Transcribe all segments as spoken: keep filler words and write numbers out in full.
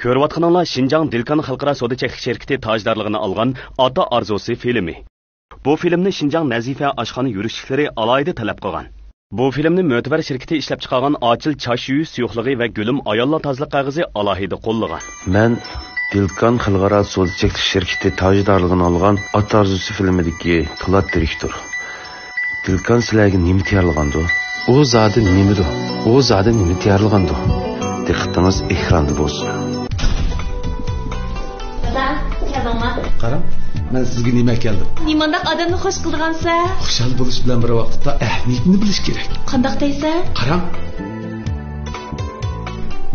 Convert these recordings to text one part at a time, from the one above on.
كۆرۈۋاتقىنىڭلار شىنجاڭ دىلكان خەلقئارا سودا چەكلىك شىركىتى تاجدارلىقىنى ئالغان ئاتا ئارزۇسى فىلىمى. بۇ فىلىمنى شىنجاڭ نەزىپە ئاشخانا يۈرۈشلۈكلىرى ئالاھىدە تەلەپ قىلغان. بۇ فىلىمنى مۆتىبەر شىركىتى ئىشلەپچىقارغان ئاچىل چاچ يۇيۇش سۇيۇقلۇقى ۋە گۈلۈم ئاياللار تازىلىق قەغىزى ئالاھىدە قوللىغان. مەن دىلكان خەلقئارا سودا چەكلىك شىركىتى تاجدارلىقىنى ئالغان ئاتا ئارزۇسى فىلىمىدىكى پولات دىرېكتور. دىلكان سىلەرگە نېمە تەييارلىغاندۇ؟ ئۇ زادى نېمىدۇ؟ ئۇ زادى نېمە تەييارلىغاندۇ؟ دىققىتىڭىز ئېكراندا بولسۇن. دادا، كەلدىڭما؟ قاراڭ، مەن سىزگە نېمە ئەكەلدىم. نېمانداق ئادەمنى خوش قىلىدىغانسەن؟ خۇشال بولۇش بىلەن بىر ۋاقىتتا ئەھمىيىتىنى بىلىش كېرەك. قانداق دەيسەن؟ قاراڭ.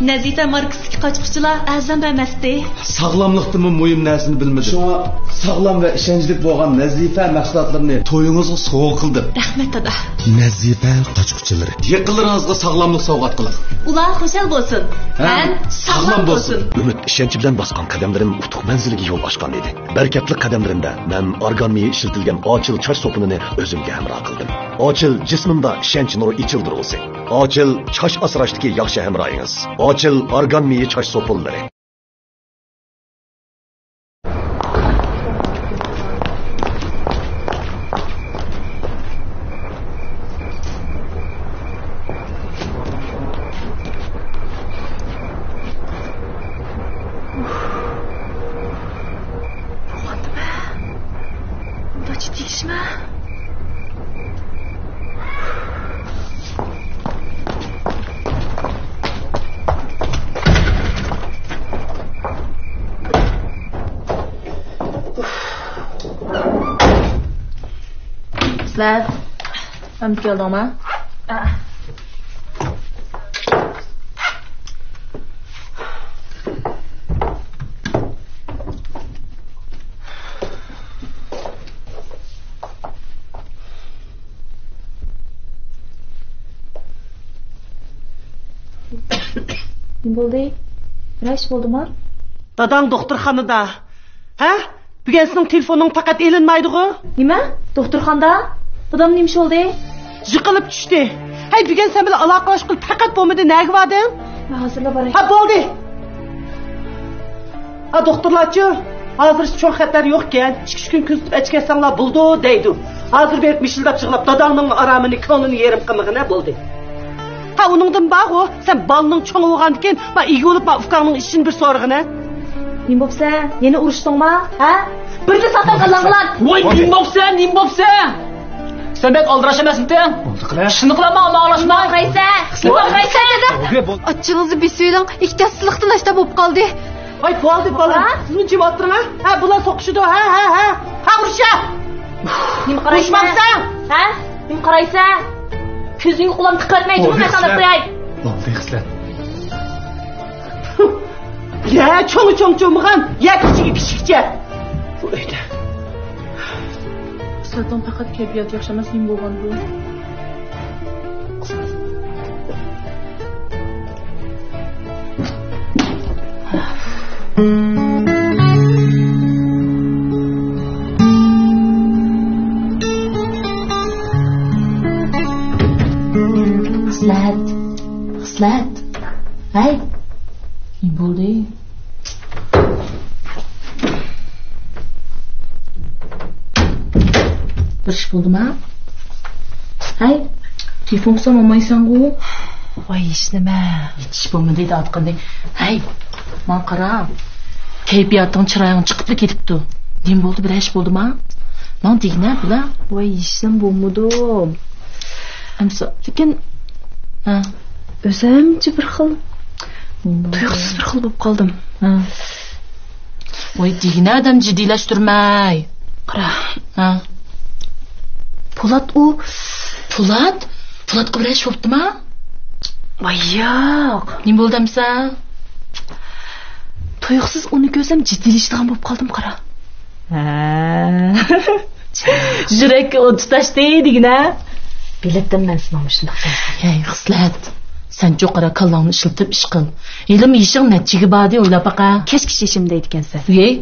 نەزىپە ماركىسىدىكى قاچقۇچىلار ئەرزان بەرمەستى. ساغلاملىقتىنمۇ مۇھىم نەرسىنى بىلمىدى. شۇڭا ساغلام ۋە ئىشەنچلىك بولغان نەزىپە مەھسۇلاتلىرىنى تويىڭىزغا سوۋغا قىلدىم. رەھمەت، دادا. نەزىپە قاچقۇچىلىرى. يېقىنلىرىڭىزغا ساغلاملىق سوۋغات قىلىڭ. ئۇلار خۇشال بولسۇن ھەم ساغلام بولسۇن. ئۈمىد ئىشەنچ بىلەن باسقان قەدەملىرىم ئۇتۇق مەنزىلىگە يول ئاچقان ئىدى. بەرىكەتلىك قەدەملىرىمدە مەن ئارگان مېيى ئىشلىتىلگەن ئاچىل چاچ سوپۇنىنى ئۆزۈمگە ھەمراھ قىلدىم. ئاچىل جىسمىمدا ئىشەنچ نۇرى ئېچىلدۇرغۇسى. ئاچىل چاچ ئاسراشتىكى ياخشى ھەمراھىڭىز. ئاچىل ئارگان مېيى چاچ سوپۇنلىرى. بولغاندىمۇ؟ بۇنچە دېيىشمە. سىلەر ئەمدى كەلدىڭلار؟ نېمە بولدى؟ بىرەر ئىش بولدىمۇ؟ داداڭ دوختۇرخانىدا. ھە؟ بۈگۈن سېنىڭ تېلېفونۇڭ پەقەت ئېلىنمايدىغۇ؟ نېمە؟ دوختۇرخانىدا؟ دادام نېمە ئىش بولدى؟ يىقىلىپ چۈشتى. ھەي، بۈگۈن سەن بىلەن ئالاقىلەشكىلى پەقەت بولمىدى، نەگە باردىڭ؟ ھازىرلا باراي. ھە، بولدى. ھە، دوختۇرلارچۇ؟ ھازىر چوڭ خەتەر يوقكەن. ئىككى ئۈچ كۈن كۆزىتىپ ئەچىكەتسەڭلار بولىدۇ دەيدۇ. ھازىر بېرىپ مىشىلداپ يىغلاپ داداڭنىڭ ئارامىنى، كۆڭلىنى يېرىم قىلمىغىنە، بولدى. ھە، ئۇنىڭدىن بارغۇ، سەن بالىنىڭ چوڭى بولغاندىكىن، ما ئىگە بولۇپ، ما ئۇكاڭنىڭ ئىشىنى بىر سورىغىنە. نېمە بوپسە؟ يەنە ئۇرۇشتۇڭما؟ ھە؟ بىرلا ساتان قىلىڭلار. ۋاي، نېمە بوپسە؟ نېمە بوپسە؟ سەن بەك ئالدىراش ئەمەسمىتىڭ؟ شۇنداقلا ماڭا ئاڭلاشما. نېمە قارايسەن؟ نېمە قارايسەن؟ ئاچچىقىڭىزنى بېسىۋېلىڭ، ئېھتىياتسىزلىقتىن ئاشۇنداق بولۇپ قالدى. ۋاي، بولدى، بالام. ھە؟ سىزمۇ جىم ئولتۇرۇڭ، ھە؟ ھە، بۇلار سوقۇشىدۇ، ھە، ھە، ھە. ھە، ئۇرۇشە! نېمە قارايسەن؟ ئۇرۇشمامسەن؟ ھە؟ نېمە قارايسەن؟ كۆزۈڭگە قۇلاقنى تىقىۋەتمەي جۇمۇ، مەن ساڭا دەپ قوياي. بولدى، خىسلەت. يا چوڭى چوڭچە بولمىغان، يا كىچىكى كىچىكچە. بۇ ئۆيدە. خىسلەتنىڭ پەقەت كەيپىياتى ياخشى ئەمەس، نېمە بولغاندۇ؟ خىسلەت، خىسلەت. ھەي، نېمە بولدى؟ بىر ئىش بولدىما؟ ھەي، تېلېفون قىلسام ئالمايسەنغۇ؟ ۋاي، ھېچنېمە. ھېچ ئىش بولمىدى دەۋاتقىنى. ھەي، ماڭا قارا. كەيپىياتىڭ، چىرايىڭ چىقىپلا كېتىپتۇ. نېمە بولدى؟ بىرەر ئىش بولدىما؟ ماڭا دېگىنە بىلا. ۋاي، ھېچنېمە بولمىدى. ئەمسە. لېكىن. ھە. ئۆزۈمچە بىر خىل. تۇيۇقسىز بىر خىل بولۇپ قالدىم. ھە. ۋاي، دېگىنە ئادەم جىددىيلەشتۈرمەي. قارا. ھە. پولات ئۇ. پولات؟ پولاتقا بىرەر ئىش بوپتىما؟ ۋاي، ياق. نېمە بولدى ئەمسە؟ تۇيۇقسىز ئۇنى كۆرسەم جىددىيلىشىدىغان بولۇپ قالدىم، قارا. ھە. يۈرەككە ئوت تۇتاشتى دېگىنە. بىلەتتىم مەن سېنىڭ مۇشۇنداق دەيسەن. ھەي، خىسلەت. سەنچۇ قارا، كاللاڭنى ئىشلىتىپ ئىش قىل. ھېلىمۇ يېشىڭ نەچچىگە باردى، ئويلاپ باقە. كەچكە شېشىم دەيدىكەنسەن. ۋىي،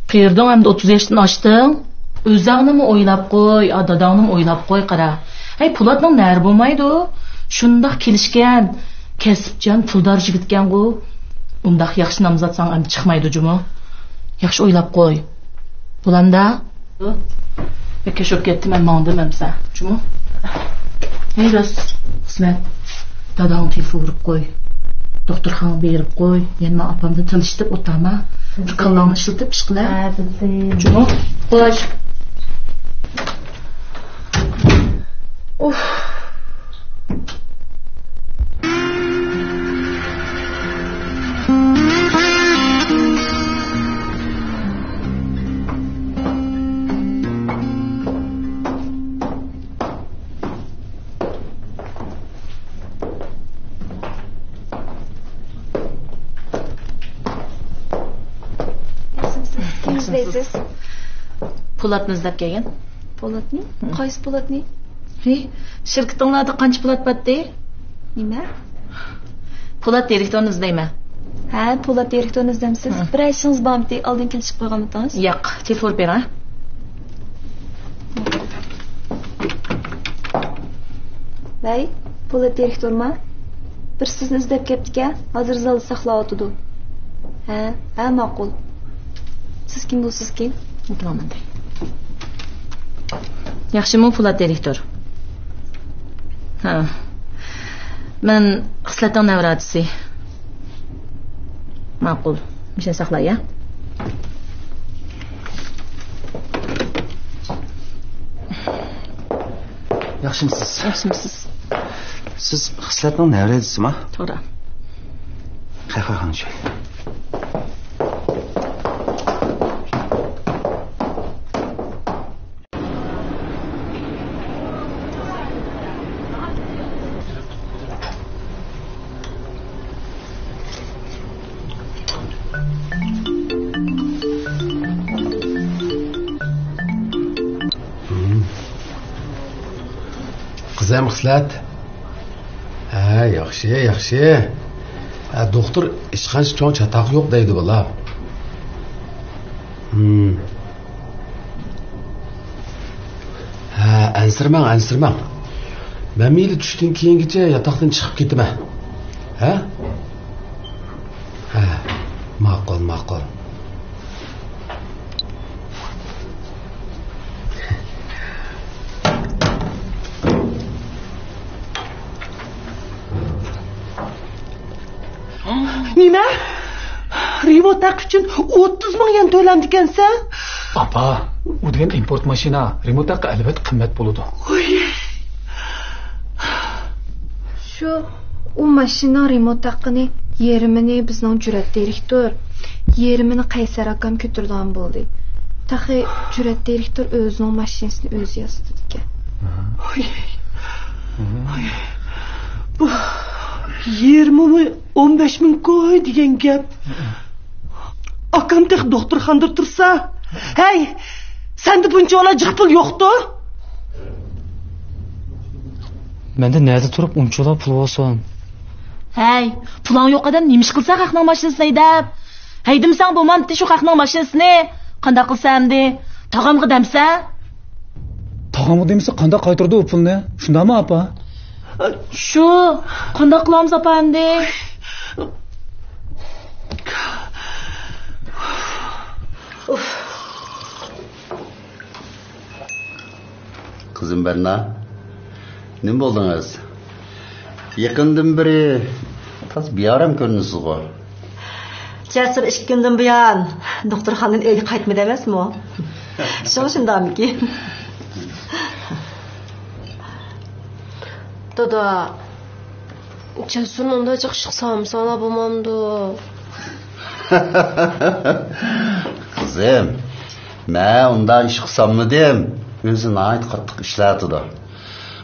قېرىدىڭ ئەمدى، ئوتتۇز ياشتىن ئاشتىڭ. ئۆزۈڭنىمۇ ئويلاپ قوي، ئا، داداڭنىمۇ ئويلاپ قوي، قارا. ھەي، پولاتنىڭ نەرى بولمايدۇ. شۇنداق كېلىشكەن، كەسىپچان، پۇلدار يىگىتكەنغۇ. ئۇنداق ياخشى نامزاتساڭ ئەمدى چىقمايدۇ جۇمۇ. ياخشى ئويلاپ قوي. بولامدا؟ بەك كەچ بولۇپ كەتتى، مەن ماڭدىم ئەمسە. جۇمۇ. ھەي راست، خىزمەت. داداڭغا تېلېفون ئۇرۇپ قوي. دوختۇرخانىغا بېرىپ قوي. يەنە مەن ئاپامدىن تىللىشىپ ئولتۇرما. بىر كاللاڭنى ئىشلىتىپ ئىش قىلە. ھە، بىلدىم. جۇمۇ. خوش. ئۇھ. كىم ئىزدەيسىز؟ پولاتنى ئىزدەپ كەلگەن. پولاتنى؟ ھە. قايسى پولاتنى؟ ھى، شىركىتىڭلاردا قانچە پولات باتتى؟ نېمە؟ پولات دىرېكتورنى ئىزدەيمەن. ھە، پولات دىرېكتورنى ئىزدەمسىز؟ ھە. بىرەر ئىشىڭىز بارمىدى؟ ئالدىن كېلىشىپ قويغانمىدىڭىز؟ ياق، تېلېفون بېرىڭ. ۋەي، پولات دىرېكتورما؟ بىر سىزنى ئىزدەپ كەپتىكەن، ھازىر زالدا ساقلاۋاتىدۇ. ھە، ھە، ماقۇل. سىز كىم بولىسىز كىم؟ ئولتۇرۇڭ مەندە. ياخشىمۇ، پولات دىرېكتور؟ ھە. مەن خىسلەتنىڭ نەۋرە ئاچىسى. ماقۇل. مۇشۇنى ساقلاي، يا؟ ياخشىمۇسىز؟ ياخشىمۇسىز؟ سىز خىسلەتنىڭ نەۋرە ئاچىسىما؟ توغرا. قەھۋەخانا چۈشەي. قىزىم خىسلەت. ھە، ياخشى، ياخشى. ھە، دوختۇر ھېچقانچە چوڭ چاتاق يوق دەيدۇ بالا. ھە، ئەنسىرىمەڭ، ئەنسىرىمەڭ. مەن مەيلى چۈشتىن كېيىنگىچە ياتاقتىن چىقىپ كېتىمەن. ھە؟ ھە، ماقۇل، ماقۇل. نېمە؟ رېمونت ھەققى ئۈچۈن ئوتتۇز مىڭ يەن تۆلەمدىكەنسەن؟ ئاپا، ئۇ دېگەن ئىمپورت ماشىنا، رېمونت ھەققى ئەلۋەتتە قىممەت بولىدۇ. شۇ، ئۇ ماشىنىنىڭ رېمونت ھەققىنى يېرىمىنى بىزنىڭ جۈرئەت دىرېكتور، يېرىمىنى قەيسەر ئاكام كۆتۈرىدىغان بولدى. تېخى جۈرئەت دىرېكتور ئۆزىنىڭ ماشىنىسىنى ئۆزى ياسىتىدىكەن. بۇ يېرىمىمۇ ئون بەش مىڭ كوي دېگەن گەپ. ئاكام تېخى دوختۇرخانىدا تۇرسا. ھەي، سەندە بۇنچىۋالا جىق پۇل يوقتۇ؟ مەندە نەدە تۇرۇپ ئۇنچىۋالا پۇل بولسۇن؟ ھەي، پۇلاڭ يوق ئادەم نېمە ئىش قىلسا خەقنىڭ ماشىنىسىنى ھەيدەپ؟ ھەيدىمىسەڭ بولمامتى شۇ خەقنىڭ ماشىنىسىنى؟ قانداق قىلسا ئەمدى؟ تاغامغا دەمسە؟ تاغامغا دېمىسە قانداق قايتۇرىدۇ ئۇ پۇلنى؟ شۇنداقمۇ، ئاپا؟ شۇ، قانداق قىلامىز، ئاپا، ئەمدى؟ قىزىم بەرنا، نېمە بولدىڭىز؟ يېقىندىن بېرى تازا بىئارام كۆرۈنىسىزغۇ؟ جەسۇر ئىككى كۈندىن بۇيان دوختۇرخانىدىن ئۆيگە قايتمىدى ئەمەسمۇ؟ شۇڭا شۇنداقمىكىن؟ دادا، جەسۇرنى ئۇنداق جىق ئىشقا سالمىساڭلار بولمامدۇ؟ قىزىم، مەن ئۇنداق ئىشقا سالمىدىم. ئۆزى ناھايىتى قاتتىق ئىشلەۋاتىدۇ.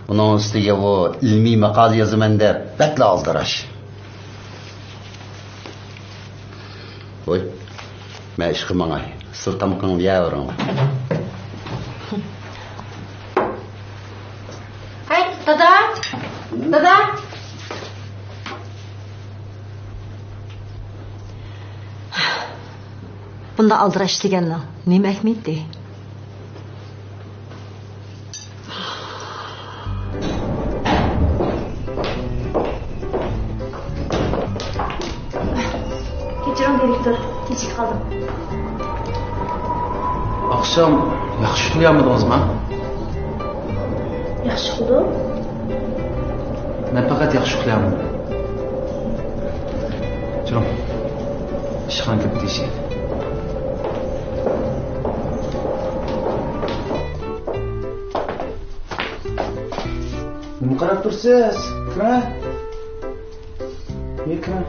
ئۇنىڭ ئۈستىگە ئۇ ئىلمىي ماقالە يازىمەن دەپ بەكلا ئالدىراش. ۋوي، مەن ئىشقا ماڭاي. سىلەر تامىقىڭلارنى يەۋېرىڭلار. ھەي، دادا! دادا! بۇنداق ئالدىراش ئىشلىگەننىڭ نېمە ئەھمىيىتى؟ دىرېكتور، كېچىكىپ قالدىم. ئاخشام ياخشى ئۇخلىيالمىدىڭىزما؟ ياخشى ئۇخلىدىم. مەن پەقەت ياخشى ئۇخلىيالمىدىم. تۇرۇڭ. ئىشخانىغا كىرىپ دېيىشەيلى. نېمە قاراپ تۇرسىز؟ كىرىڭ. يە، كىرىڭ.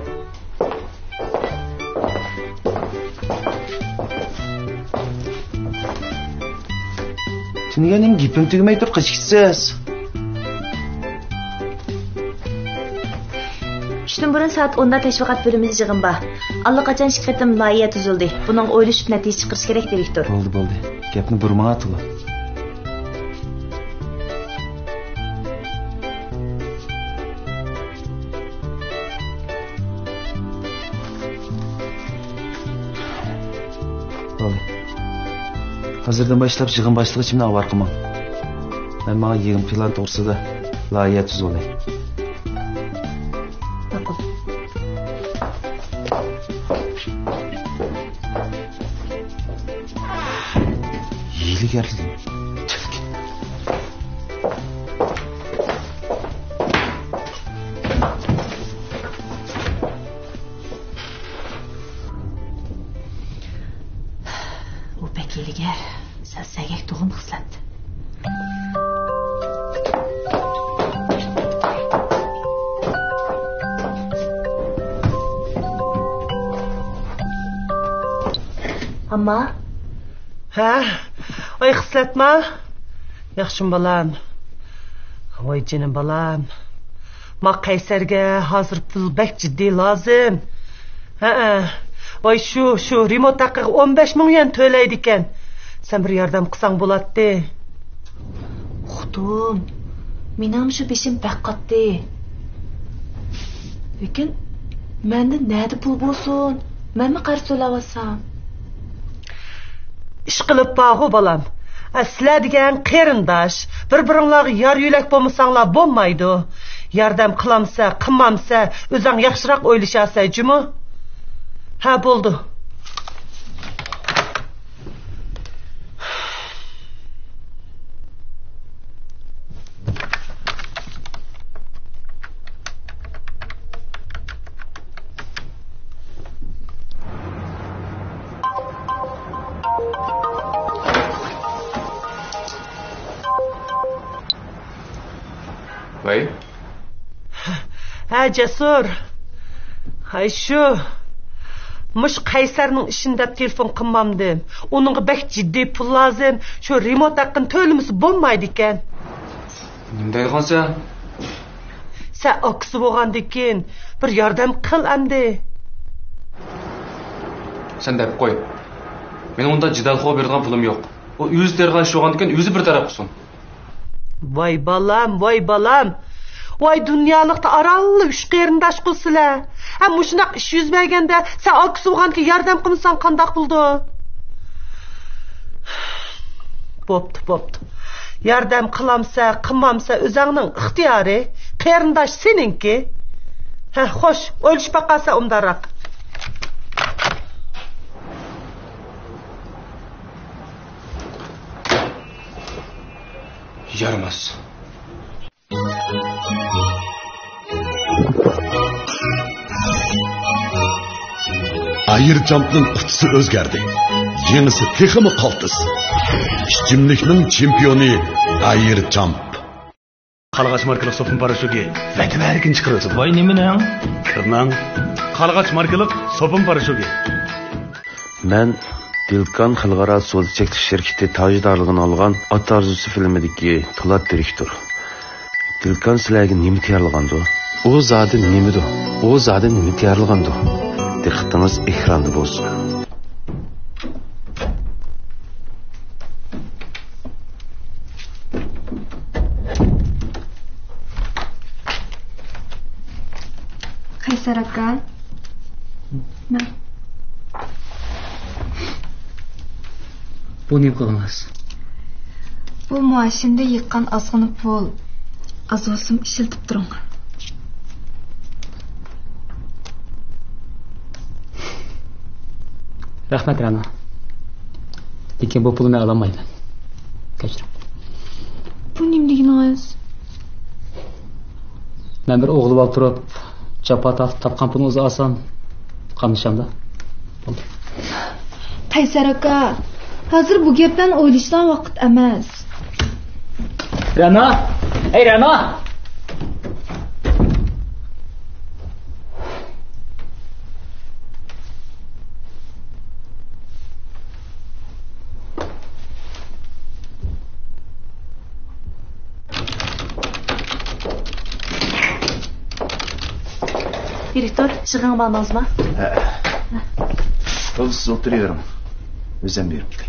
تۈنۈگۈن نېمە گېپىم تۈگىمەي تۇر، قېچىپ كېتىسىز؟ چۈشتىن بۇرۇن سائەت ئوندا تەشۋىقات بۆلۈمىدە يىغىن بار. ئاللىقاچان ئىككى قېتىم لايىھە تۈزۈلدى. بۇنىڭغا ئويلىشىپ نەتىجە چىقىرىش كېرەك، دىرېكتور. بولدى، بولدى. گەپنى بۇرماڭا تولا. بولدى. ھازىردىن باشلاپ يىغىن باشلىغۇچىمنى ئاۋارە قىلماڭ. مەن ماڭا يىغىن پىلان توغرىسىدا لايىھە تۈزۈۋالاي. ماقۇل. ھىيلىگەر. ئۇ بەك ھىيلىگەر، سەل سەگەك تۇغۇم خىسلەت. ئەمما ھە؟ ۋاي خىسلەتما؟ ياخشىمۇ بالام؟ ۋاي جېنىم بالام. ما قەيسەرگە ھازىر پۇل بەك جىددىي لازىم. ھەئە. ۋاي شۇ، شۇ رېمونت ھەققىگە ئون بەش مىڭ يۈەن تۆلەيدىكەن. سەن بىر ياردەم قىلساڭ بولاتتى. ئۇقتۇم. مېنىڭمۇ شۇ بېشىم بەك قاتتى. لېكىن مەندە نەدە پۇل بولسۇن؟ مەنمۇ قەرز تۆلەۋاتسام. ئىشقىلىپ بارغۇ بالام، ئە، سىلەر دېگەن قېرىنداش، بىر-بىرىڭلارغا يار يۆلەك بولمىساڭلار بولمايدۇ. ياردەم قىلامسە، قىلمامسە، ئۆزۈڭ ياخشىراق ئويلىشارسەن جۇمۇ. ھە، بولدى. ۋەي. ھە، جەسۇر. ھاي شۇ. مۇشۇ قەيسەرنىڭ ئىشىنى دەپ تېلېفون قىلمامدىم. ئۇنىڭغا بەك جىددىي پۇل لازىم. شۇ رېمونت ھەققىنى تۆلىمىسە بولمايدىكەن. نېمە دەيدىغانسەن؟ سەن ئاكىسى بولغاندىكىن بىر ياردەم قىل ئەمدى. سەن دەپ قوي. مېنىڭ ئۇنداق جېدەلخورغا بېرىدىغان پۇلۇم يوق. ئۇ ئۆزى تېرىغان ئىش بولغاندىكىن ئۆزى بىر تەرەپ قىلسۇن. ۋاي بالام، ۋاي بالام. ۋاي دۇنيالىقتا ئارانلا ئۈچ قېرىنداشقۇ سىلەر. ھە، مۇشۇنداق ئىش يۈز بەرگەندە سەن ئاكىسى بولغاندىكىن ياردەم قىلمىساڭ قانداق بولىدۇ؟ بوپتۇ، بوپتۇ. ياردەم قىلامسە، قىلمامسە ئۆزەڭنىڭ ئىختىيارى. قېرىنداش سېنىڭكى. ھە، خوش، ئويلىشىپ باقارسەن ئوبدانراق. يارىماس. ئاير جامپنىڭ قۇتىسى ئۆزگەردى. يېڭىسى تېخىمۇ قالتىس. ئىچىملىكنىڭ چېمپىيونى ئاير جامپ. قارلىغاچ ماركىلىق سوپۇن پاراشوكى ۋەدە بەرگىن چىقىرىۋېتىدۇ. ۋاي نېمىنىڭ؟ كىرنىڭ. قارلىغاچ ماركىلىق سوپۇن پاراشوكى. مەن دىلكان خەلقئارا سودا چەكلىك شىركىتى تاجدارلىقىنى ئالغان ئاتا ئارزۇسى فىلىمىدىكى پولات دىرېكتور. دىلكان سىلەرگە نېمە تەييارلىغاندۇ؟ ئۇ زادى نېمىدۇ؟ ئۇ زادى نېمە تەييارلىغاندۇ؟ دىققىتىڭىز ئېكراندا بولسۇن. قەيسەر ئاكا. مەن. بۇ نېمە قىلدىڭىز؟ بۇ مۇئاشىمدا يىغقان ئازغىنە پۇل. ئاز بولسىمۇ ئىشلىتىپ تۇرۇڭ. رەھمەت، رەنا. لېكىن بۇ پۇلنى مەن ئالالمايمەن. كەچۈرۈڭ. بۇ نېمە دېگىنىڭىز؟ مەن بىر ئوغرىلىۋالىپ تۇرۇپ، جاپا تارتىپ تاپقان پۇلنى ئۆزى ئالسام، قاملىشامدا. بولدى. قەيسەر ئاكا، ھازىر بۇ گەپلەرنى ئويلىشىدىغان ۋاقىت ئەمەس. رەنا! ھەي، رەنا! دىرېكتور، يىغىنغا بارماڭىزما؟ ھە. بولدى، سىز ئولتۇرۇۋېرىڭ. ئۆزۈم بېرىپ كېلەي.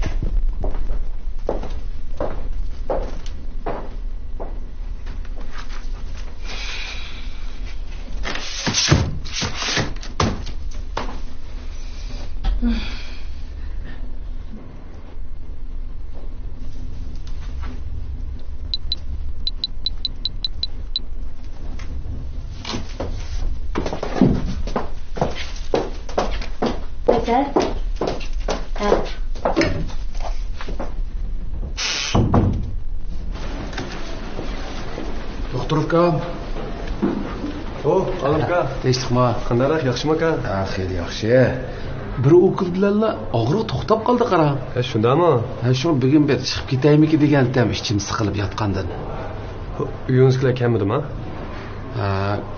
قەيسەر. ھە. دوختۇر ئۇكام. ئو، ئالىم ئاكا. تىنچلىقمۇ؟ قانداقراق، ياخشىمۇ ئاكا؟ ھە، خېلى ياخشى. بىر ئوكۇل بىلەنلا ئاغرىق توختاپ قالدى، قارا. ھە، شۇنداقمۇ؟ ھە، شۇڭا بۈگۈن بىر چىقىپ كېتەيمىكىن دېگەنتىم، ئىچىم سىقىلىپ ياتقاندىن. ئۆيىڭىزدىكىلەر كەلمىدىما؟ ھە،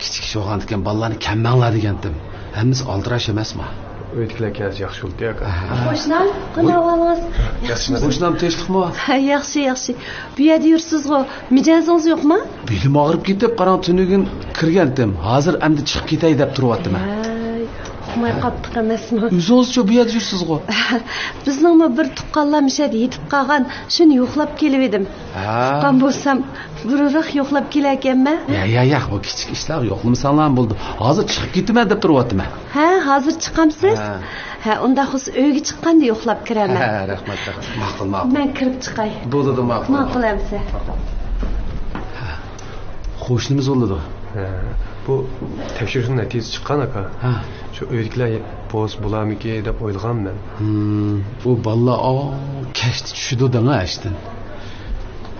كىچىك شۇغاندىكىن بالىلارنى كەلمەڭلار دېگەنتىم. ھەممىسى ئالدىراش ئەمەسما؟ ئۆيدىكىلەر كەلسە ياخشى بولىدۇ ئاكا. ھە. قوشنام، قانداق ئەھۋالىڭىز؟ ياخشىمۇ؟ قوشنام تىنچلىقمۇ؟ ھە، ياخشى، ياخشى. بۇ يەردە يۈرسىزغۇ؟ مىجەزىڭىز يوقما؟ بېلىم ئاغرىپ كېتىپ، قاراڭ، تۈنۈگۈن كىرگەنتىم. ھازىر ئەمدى چىقىپ كېتەي دەپ تۇرۇۋاتىمەن. ھەي، ئۇقماي قاپتىق ئەمەسمۇ؟ ئۆزىڭىزچۇ بۇ يەردە يۈرسىزغۇ؟ بىزنىڭمۇ بىر تۇغقانلار مۇشۇ يەردە يېتىپ قالغان، شۇنى يوقلاپ كېلىۋىدىم. ھە. تۇغقان بولسام، بۇرۇنراق يوقلاپ كېلەركەنمەن. يا، يا، يا، بۇ كىچىك ئىشلارغا يوقلىمىساڭلارمۇ بولىدۇ. ھازىر چىقىپ كېتىمەن دەپ تۇرۇۋاتىمەن. ھە، ھازىر چىقامسىز؟ ھە. ھە، ئۇنداق بولسا ئۆيگە چىققاندا يوقلاپ كىرەرمەن. ھە، رەھمەت، رەھمەت. ماقۇل، ماقۇل. مەن كىرىپ چىقاي. بولىدۇ، ماقۇل. ماقۇل ئەمىسە. قوشنىمىز بولىدۇ. ھە، بۇ تەكشۈرۈشنىڭ نەتىجىسى چىققان، ئاكا. ھە. شۇ ئۆيدىكىلەر بولسا بولارمىكى دەپ ئويلىغانمەن. ھىم، بۇ بالىلار، ئاۋۇ، كەچتە چۈشىدۇ دەڭە ئىشتىن.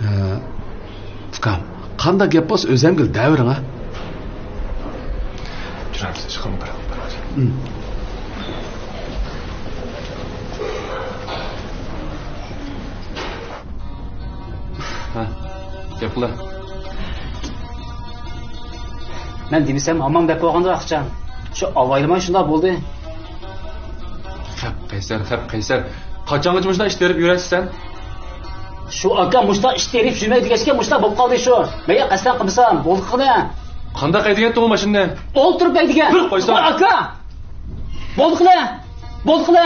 ھە. ئۇكام، قانداق گەپ بولسا ئۆزەمگىلا دەۋېرىڭ، ھە. جۇرام، سىز چىقىڭ، بىر، بىر. ھىم. ھە، گەپ قىلە. مەن دېمىسەم ھامان دەپ بولغاندۇ ئاخچام. شۇ ئاۋايلىماي شۇنداق بولدى. خەپ قەيسەر، خەپ قەيسەر. قاچانغىچە مۇشۇنداق ئىش تېرىپ يۈرەسىز سەن؟ شۇ ئاكا مۇشۇنداق ئىش تېرىپ يۈرمەي دېگەچكە مۇشۇنداق بولۇپ قالدى شۇ. مەن يا قەستەن قىلمىسام، بولدى قىلە. قانداق ھەيدىگەنتىڭ ئۇ ماشىنىنى؟ ئولتۇرۇپ ھەيدىگەن. بىر قويسام. ۋاي ئاكا! بولدى قىلە! بولدى قىلە!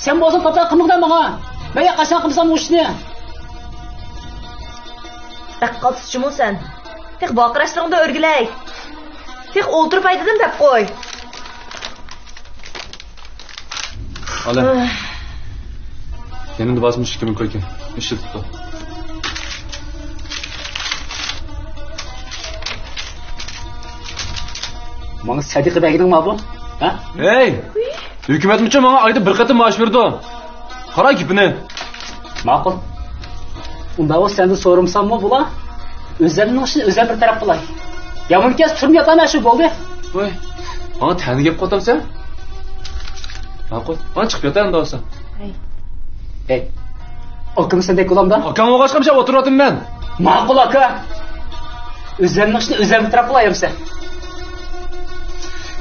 سەن بولساڭ پاتا قىلمىغىن ماڭا! مەن يا قەستەن قىلمىسام ئۇ ئىشنى! بەك قاتتىقچىمۇ سەن؟ تېخى ۋارقىراشلىرىڭدا ئۆرگىلەي! تېخى ئولتۇرۇپ ھەيدىدىم دەپ قوي! ئالە. يېنىمدا بارسا مۇشۇ ئىككى مىڭ كويكا ئىشلىتىپتۇ. ماڭا سەدىقە بەرگىنىڭ ماۋۇ؟ ھە؟ ھەي! ھۆكۈمەتمۇچۇ ماڭا ئايدا بىر قېتىم مائاش بېرىدۇ. قارا گېپىنى. ماقۇل. ئۇنداق بولسا سەندىن سورىمىساممۇ بولا؟ ئۆزەمنىڭ ئىشىنى ئۆزەم بىر تەرەپ قىلاي. يامىنى كەلسە تۈرمە ياتايمەن شۇ، بولدى. ۋاي، ماڭا تەنە گەپ قىلىۋاتامسەن؟ ماقۇل، ماڭا چىقىپ ياتاي ئۇنداق بولسا. ھەي. ھەي. ئاكىمۇ سەندەك بولامدا؟ ئاكاڭ بولغاچقا مۇشۇ ئولتۇرۇۋاتىمەن مەن. ماقۇل ئاكا. ئۆزەمنىڭ ئىشىنى ئۆزەم بىر تەرەپ قىلاي ئەمىسە.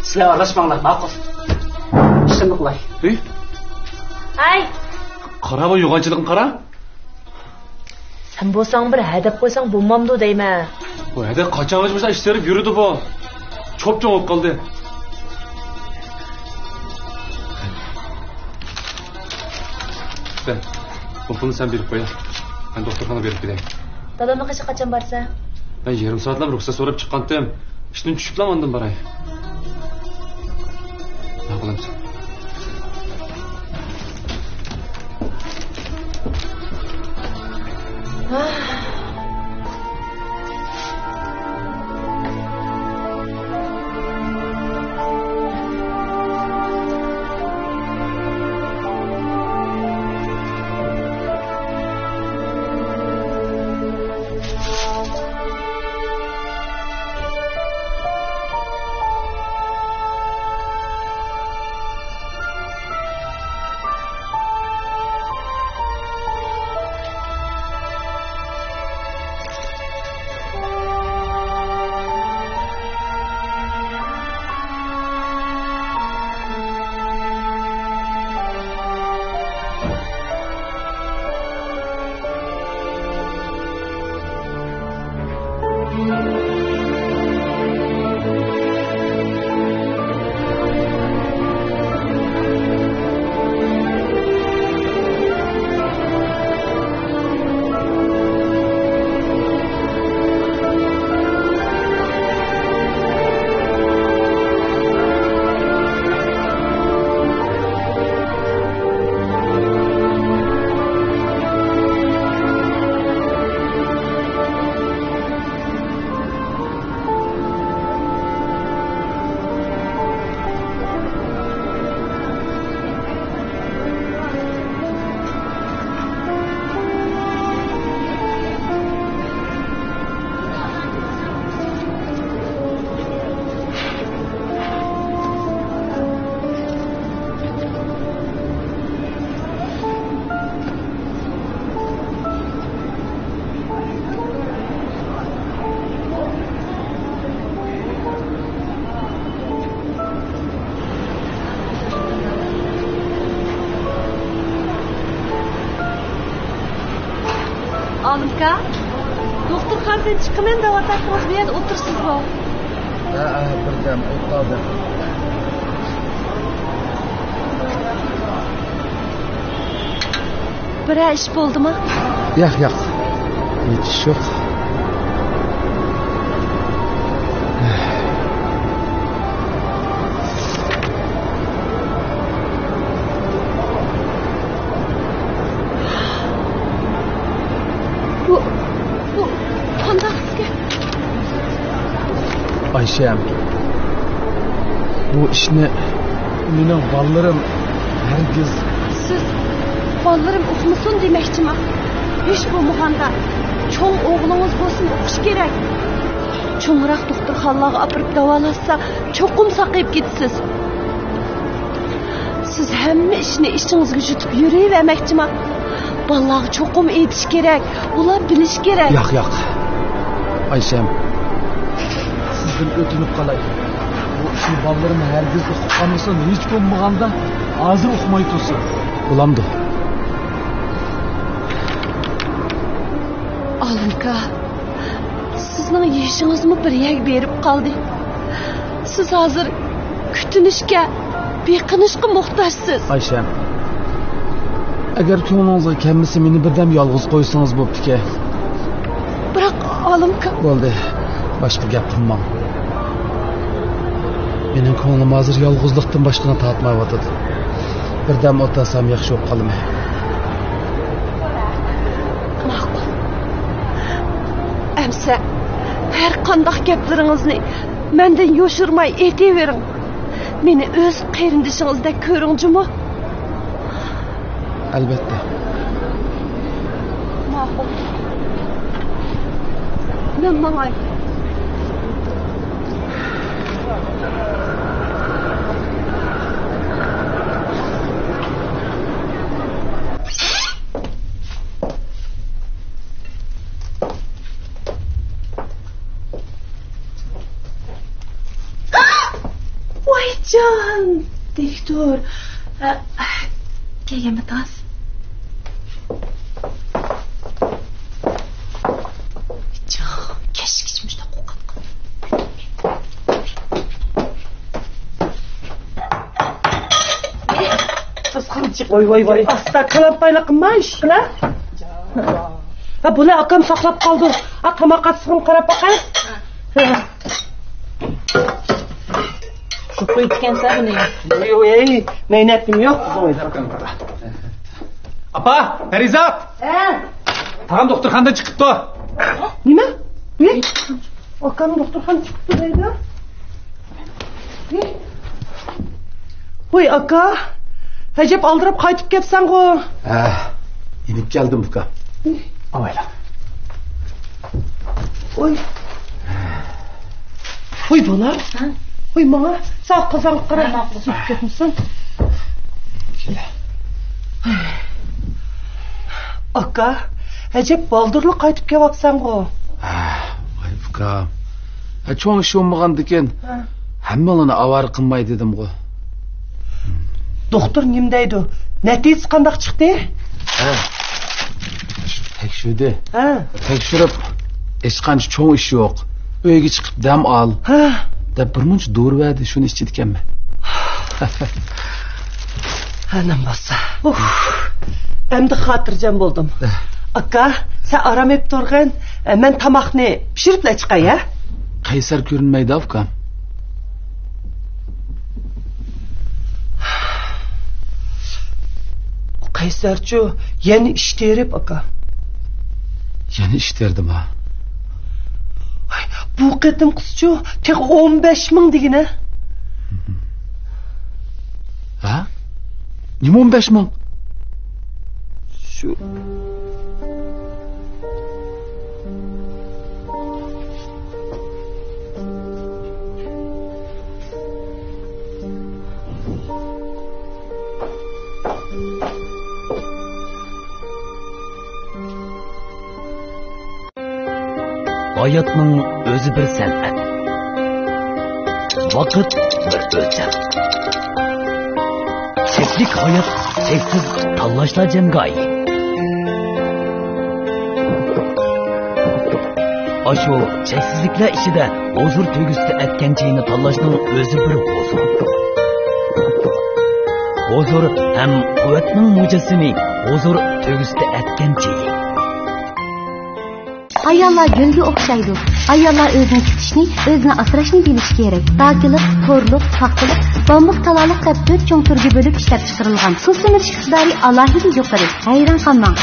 سىلەر ئارىلاشماڭلار، ماقۇل. ئىشىمنى قىلاي. ھەي. ھەي. قارا، بۇ يوغانچىلىقنى قارا. سەن بولساڭ بىر ھەدەپ قويساڭ بولمامدۇ دەيمەن. بۇ ھەدەپ قاچانغىچە مۇشۇنداق ئىش تېرىپ يۈرىدۇ بۇ؟ چوپچوڭ بولۇپ قالدى. سەن، بۇ پۇلنى سەن بېرىپ قوي. مەن دوختۇرخانىغا بېرىپ كېلەي. دادامنىڭ قېشىغا قاچان بارىسەن؟ مەن يېرىم سائەتلەپ رۇخسەت سوراپ چىققانتىم. ئىشتىن چۈشۈپلا ئاندىن باراي. ماقۇل ئەمىسە. ئاكا، دوختۇرخانىدىن چىقىمەن دەۋاتاتتىڭىز، بۇ يەردە ئولتۇرىسىزغۇ؟ ھە، ھە، بىردەم ئولتۇردۇم. بىرەر ئىش بولدىمۇ؟ ياق، ياق. ھېچ ئىش يوق. بۇ، بۇ قانداق گەپ؟ ئايشەم، بۇ ئىشنى مېنىڭ بالىلىرىم ھەرگىز. سىز بالىلىرىم ئۇقمىسۇن دېمەكچىما؟ ھېچ بولمىغاندا چوڭ ئوغلىڭىز بولسۇن ئۇقۇشى كېرەك. چوڭراق دوختۇرخانىلارغا ئاپىرىپ داۋالاتسا چوقۇم ساقىيىپ كېتىسىز. سىز ھەممە ئىشنى ئىچىڭىزگە يۇتۇپ يۈرۈۋەرمەكچىما؟ بالىلارغا چوقۇم ئېيتىش كېرەك، ئۇلار بىلىشى كېرەك. ياق، ياق. ئايشەم، سىزدىن ئۆتۈنۈپ قالاي. بۇ ئىشنى بالىلىرىم ھەرگىز ئۇقۇپ قالمىسۇن، ھېچ بولمىغاندا ھازىر ئۇقماي تۇرسۇن. بولامدۇ؟ ئالىمكا، سىزنىڭ يېشىڭىزمۇ بىر يەرگە بېرىپ قالدى. سىز ھازىر كۈتۈنۈشكە، بېقىنىشقا موھتاجسىز. ئايشەم، ئەگەر كۆڭلىڭىزگە كەلمىسە، مېنى بىردەم يالغۇز قويسىڭىز بوپتىكەن. بىراق، ئالىمكا. بولدى، باشقا گەپ قىلماڭ. مېنىڭ كۆڭلۈم ھازىر يالغۇزلۇقتىن باشقىنى تارتمايۋاتىدۇ. بىردەم ئولتۇرسام ياخشى بولۇپ قالىمەن. ماقۇل. ئەمسە ھەر قانداق گەپلىرىڭىزنى مەندىن يوشۇرماي ئېيتىۋېرىڭ. مېنى ئۆز قېرىندىشىڭىزدەك كۆرۈڭ جۇمۇ. ئەلۋەتتە. ماقۇل. مەن ماڭاي. ۋايجان، دوكتور. ئە، كەلگەنمىدىڭىز؟ جان، كەچكىچە مۇشۇنداق قورقۇپ قالدىم. ۋاي، ۋاي، ۋاي. ئاستا، كالاپايلىق قىلما ئىشقىلە. ھە، بۇنى ئاكام ساقلاپ قالدى. ئا، تاماق ئاتسىغىمۇ قاراپ باقاي. شۇ قويۇپتىكەنسەن بۇنى. ۋاي، ۋاي، مەينەتنىم يوق. ئاپا، پەرىزات! ھە؟ تاغام دوختۇرخانىدىن چىقىپتۇ. نېمە؟ نېمە؟ ئاكام دوختۇرخانىدىن چىقىپتۇ دەيدۇ. ۋۇي ئاكا، ئەجەب ئالدىراپ قايتىپ كەپسەنغۇ. ھە، يېنىپ كەلدىم ئۇكا. ئاۋايلا. ۋۇي. ۋۇي بالا. ھە؟ ۋۇي ماڭا ساق قازانغا قارا. ھە، ماقۇل. سۈيۈپ كەتمىسۇن. ئاكا، ئەجەب بالدۇرلا قايتىپ كېلىۋاپسەنغۇ. ھە، ۋاي ئۇكام. ھە، چوڭ ئىش بولمىغاندىكىن، ھە، ھەممىڭلارنى ئاۋارە قىلماي دېدىمغۇ. دوختۇر نېمە دەيدۇ؟ نەتىجىسى قانداق چىقتى؟ ھە، تەكشۈردى. ھە. تەكشۈرۈپ، ھېچقانچە چوڭ ئىش يوق. ئۆيگە چىقىپ دەم ئال، ھە، دەپ بىر مۇنچە دورا بەردى، شۇنى ئىچىدىكەنمەن. ھە، نېمە بولسا. ئۇھ، ئەمدى خاتىرجەم بولدۇم. ئاكا، سەن ئارام ئېلىپ تۇرغىن. مەن تاماقنى پىشۇرۇپلا چىقاي، ھە؟ قەيسەر كۆرۈنمەيدۇ، ئۇكام. قەيسەرچۇ، يەنە ئىش تېرىپ، ئاكا. يەنە ئىش تېرىدىما؟ ۋاي، بۇ قېتىمقىسىچۇ، تېخى ئون بەش مىڭ دېگىنە. ھە؟ نېمە ئون بەش مىڭ؟ شۇ. ھاياتنىڭ ئۆزى بىر سەنئەت. ۋاقىت بىر ئۆلچەم. چەكلىك ھايات، چەكسىز تاللاشلار جەڭگاھى. ئاشۇ چەكسىزلىكلەر ئىچىدە ھۇزۇر تۆگىسىدە ئەتكەن چېيىنى تاللاشنىڭ ئۆزى بىر ھۇزۇر. ھۇزۇر ھەم قۇۋۋەتنىڭ مۇجەسسىمى، ھۇزۇر تۆگىسىدە ئەتكەن چېيى. ئاياللار گۈلگە ئوخشايدۇ. ئاياللار ئۆزىنى تۇتۇشنى، ئۆزىنى ئاسراشنى بىلىشى كېرەك. داكىلىق، تورلۇق، پاختىلىق، بامبۇك، تالالىق دەپ تۆت چوڭ تۈرگە بۆلۈپ ئىشلەپچىقىرىلغان. سۇ سۈمۈرۈش ئىقتىدارى ئالاھىدە يۇقىرى. ھەيران قالماڭ.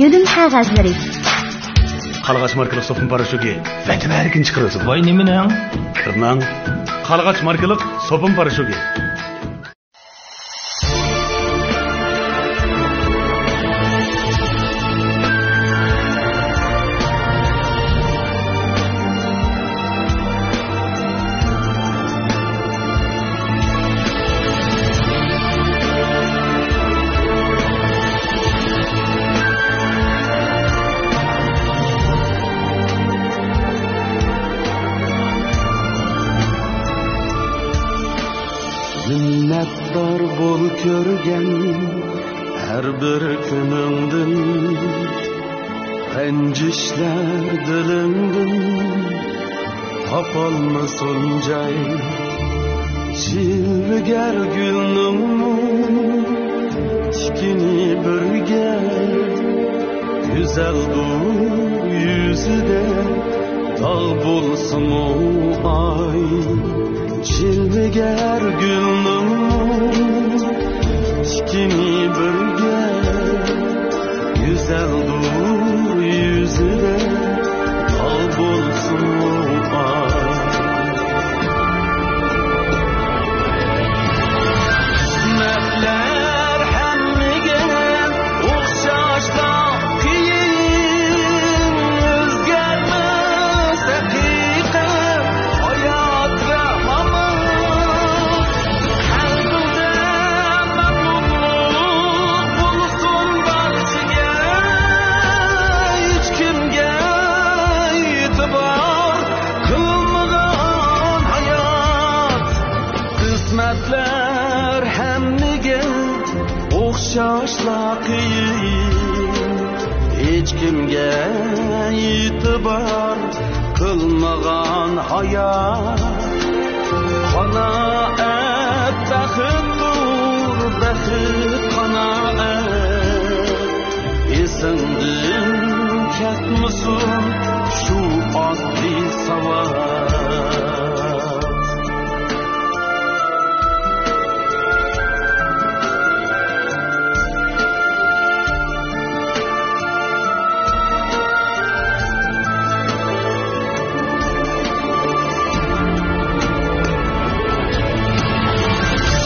يۆلۈم قەغەزلىرى. قارلىغاچ ماركىلىق سوپۇن پاراشوكى. ۋەتەن ھەرىكىنى چىقىرىۋاتىدۇ. ۋاي، نېمىنىڭ؟ كىرنىڭ. قارلىغاچ ماركىلىق سوپۇن پاراشوكى. مىننەتدار بول كۆرگەن ھەر بىر كۈنۈڭدىن، رەنجىشلەر دىلىڭدىن تاپالمىسۇن جاي. جىلۋىگەر گۈلنىڭمۇ تىكىنى بىرگە، گۈزەلدۇر يۈزىدە داغ بولسىمۇ ئاي. جىلۋىگەر گۈلنىڭمۇ تىكىنى بىرگە، گۈزەلدۇر يۈزىدە داغ بولسىمۇ ئاي. قىسمەتلەر ھەممىگە ئوخشاشلا قىيىن، ئۆزگەرمەس ھەقىقەت ھايات ۋە مامات. قەلبىڭدە مەمنۇنلۇق بولسۇن بارچىگە، ھېچكىمگە ئېتىبار قىلمىغان ھايات. قىسمەتلەر ھەممىگە ئوخشاشلا قىيىن، ھېچكىمگە ئېتىبار قىلمىغان ھايات. قانائەت بەختتۇر، بەخت قانائەت. ئېسىڭدىن كەتمىسۇن شۇ ئاددىي ساۋات.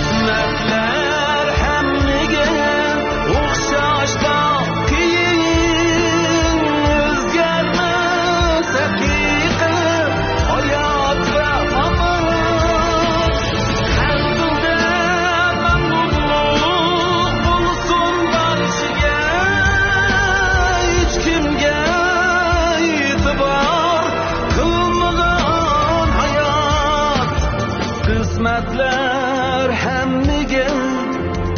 قىسمەتلەر ھەممىگە ئوخشاشلا قىيىن، ئۆزگەرمەس ھەقىقەت ھايات ۋە مامات. قەلبىڭدە مەمنۇنلۇق بولسۇن بارچىگە، ھېچكىمگە ئېتىبار قىلمىغان ھايات. قىسمەتلەر ھەممىگە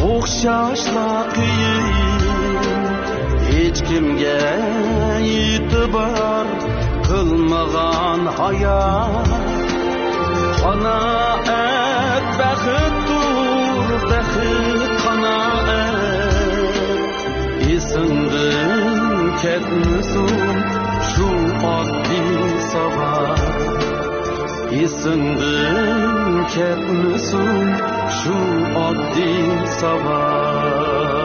ئوخشاشلا قىيىن، ھېچكىمگە ئېتىبار قىلمىغان ھايات. قانائەت بەختتۇر، بەخت قانائەت. ئېسىڭدىن كەتمىسۇن شۇ ئاددىي ساۋات. ئېسىڭدىن كەتمىسۇن شۇ ئاددىي ساۋات.